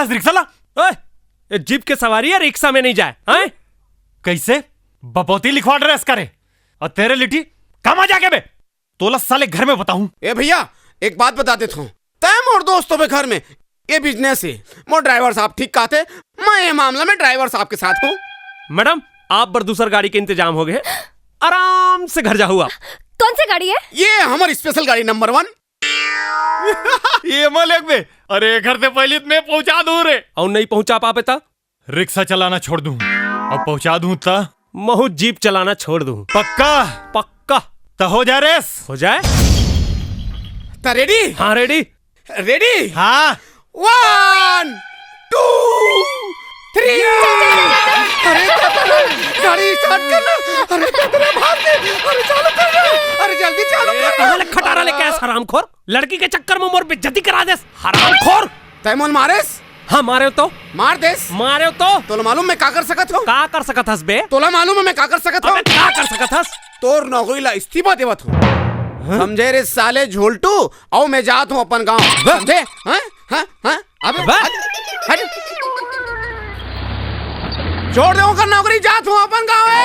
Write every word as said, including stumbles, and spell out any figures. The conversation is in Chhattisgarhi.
रिक्शा ला। ओए, ये जीप के सवारी है, रिक्शा में नहीं जाए, हैं? कैसे? बपौती लिखवा डरेस करे। अउ तेरे लिट्टी, कमा जाके बे। तोला साले घर में बताहूं। ए भैया, एक बात बता देत हूं, तय मोर दोस्त होबे घर में, ये बिजनेस हे। मोर ड्राइवर साहब ठीक कहते, मैं ये मामला में ड्राइवर साहब के साथ हूं। मैडम, आप बर दूसर गाड़ी के इंतजाम हो गए, आराम से घर जाहू आप। कौन सी गाड़ी है? ये हमर स्पेशल गाड़ी नंबर वन। ये मल एक बे, अरे घर से पहले मैं पहुंचा दूं रे। अउ नहीं पहुंचा पाबे ता? रिक्शा चलाना छोड़ दूं, अब पहुंचा दूं ता? महू जीप चलाना छोड़ दूं। पक्का? पक्का। त हो जा रेस। हो जाए। त रेडी? हाँ, रेडी। रेडी? हाँ। वन, टू, थ्री। अरे दादा रे, गाड़ी स्टार्ट कर ना। अरे दादा रे, भाग दे। अरे चालू कर ना। अरे जल्दी चालू ए, कर ना। कहाँ ले खटारा लेके आया हरामखोर? लड़की के चक्कर में मोर बेइज्जती करा देस हरामखोर। तय मोल मारेस? हाँ, मारे तो। मार देस? मारे तो। तोला मालूम मैं का कर सकत हूँ? का कर सकत हस बे? तोला मालूम है मैं का कर सकत हूँ? अबे, का कर सकत हस? तोर नौकरी ला इस्तीफा देवत हूँ। हाँ? समझे रे साले झोलटू, अउ मैं जात हूँ अपन गाँव। हाँ? समझे? हाँ? हाँ? हाँ? अबे, हाँ? हट, हट। छोड़ दे ओकर नौकरी, जात हूँ अपन गाँव।